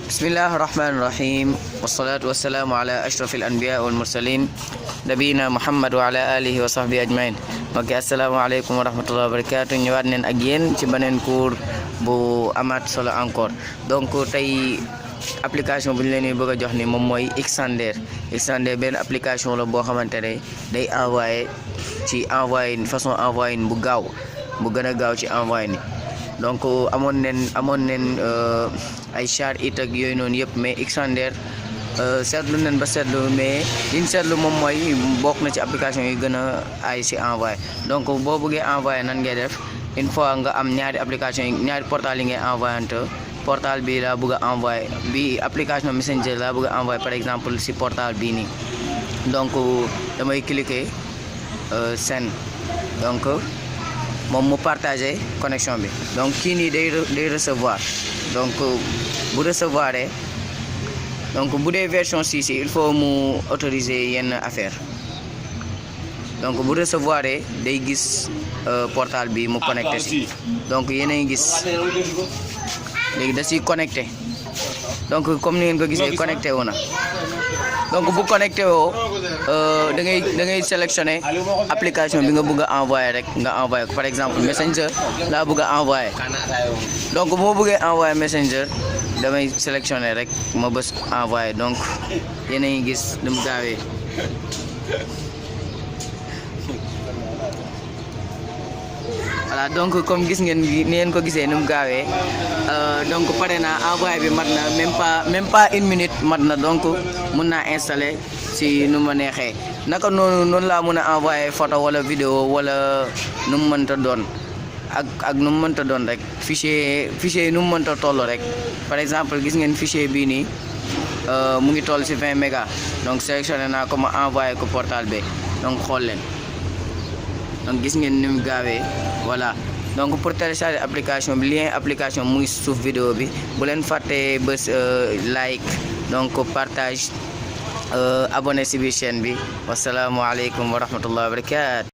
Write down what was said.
Bismillahirrahmanirrahim. Wassalatu wassalamu ala ashrafil anbiya wal mursalin nabiyina Muhammad wa ala alihi wa sahbihi ajmain. Ok, assalamualaikum warahmatullahi wabarakatuh. Ñëwaat neen ak yéen ci beneen cours bu amaat solo encore. Donc tey application bu ñu leen di bëgg a jox ni moom mooy Xender. Xender benn application la boo xamante ne day envoyé façon envoyé bu gaaw bu gën a gaaw ci envoyé ni donc amoon neen ay char it ak yooyu noonu yëpp, mais Xender seetlu nañ ba seetlu, mais liñ seetlu moom mooy bokk na ci application yi gën a ay si envoyé. Donc boo bëggee envoyé nan ngay def, une fois nga am ñaari application yi, ñaari portal yi ngay envoyé portal bi laa bëgg a envoyé, bi application Messenger laa bëgg a envoyé par exemple si portal bii nii. Donc damay cliquer send, donc moom mu partager connexion bi. Donc kii nii day recevoir, donc bu recevoir donc bu dee version 6 il faut mu autoriser yenn affaire. Donc bu recevoir day gis portal bi mu connecté si, donc yéen a ngi gis léegi da siy connecté. Donc comme ni ngeen ko gisee connecté wu na. Donc bu connecté woo da ngay sélectionner application bi nga bëgg a envoyer rek nga envoyer ko. Par exemple Messenger laa bëgg a envoyer, donc bu ma bëggee envoyer Messenger damay sélectionner rek ma bës envoyer. Donc yéen a ngi gis nu mu gaawee. Voilà, donc comme gis ngeen ni ngeen ko gisee nu mu gaawee, donc pare na, envoyé bi mat na même pas une minute mat na. Donc mun naa installer si nu ma neexee. Naka noonu laa mun a envoyé photo wala vidéo wala nu mu mënta doon ak nu mu mënta doon rek, fichier yi nu mu mënta toll rek. Par exemple gis ngeen fichier bii nii mu ngi toll si 20 mégas, donc sélectionné naa ko ma envoyé ko portal bi. Donc xool leen, donc gis ngeen ni mu gaawee. Voilà, donc pour télécharger application bi, lien application mu ngi suuf vidéo bi. Bu leen fàttee bës like, donc partage, abonné si biir chaîne bi. Wasalaamualeykum wa rahmatullahi wa barakatuh.